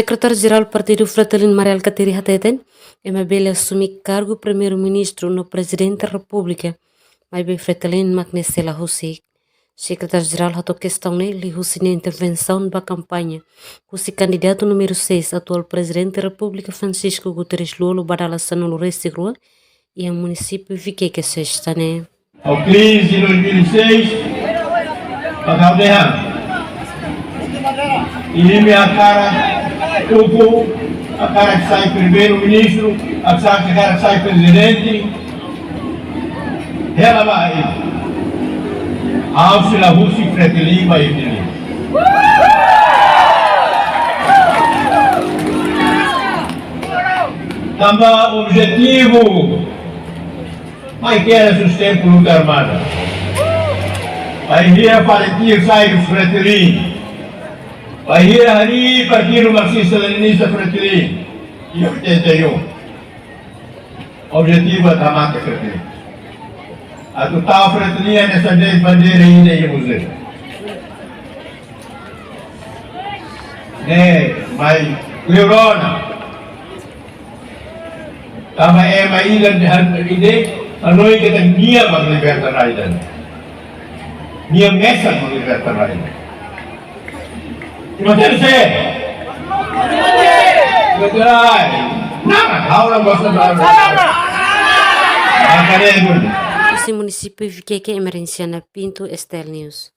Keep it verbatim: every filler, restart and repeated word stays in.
Sekretáriu-Jerál Partidu Fretilin Mari Alkatiri hateten, ema bele asume kargu Primeiru-Ministru no Prezidente Repúblika, maibé Fretilin mak ne'e sei la husik. Sekretáriu-Jerál hato'o kestaun ne'e liuhusi nia intervensaun ba kampaña husi kandidatu númeru seis, atuál Prezidente Repúblika Francisco Guterres Lú-Olo ba dala sanulu-resin-rua, iha munisípiu Viqueque, Sesta ne'e. Ao crise de dois mil e seis, para dehan. E me a cara, o a cara que sai primeiro-ministro, a cara que sai presidente. Ela vai. Ao se la husi Fretilin ba Fretilin. Tanba objetivu, mai kera sustenta luta armada. Mai hira para tir sai dos Fretilin. Mai hira hari Partidu Marxista Leninista Fretilin. E oitenta e um. Objetivu atu hamate Fretilin. Atu tau Fretilin hanesan bandeira ida iha muzeu. Ne'e, mai, Leurona. Tanba ema ida de han ide, hanoin katak nia mak liberta rain ida. Nia mesak mak liberta rain ida. Ima terse? Betul ai. Nada, ha'u la gosta ba. Akan dulu. Husi munisípiu Viqueque, Emerenciana Pinto, S T L News.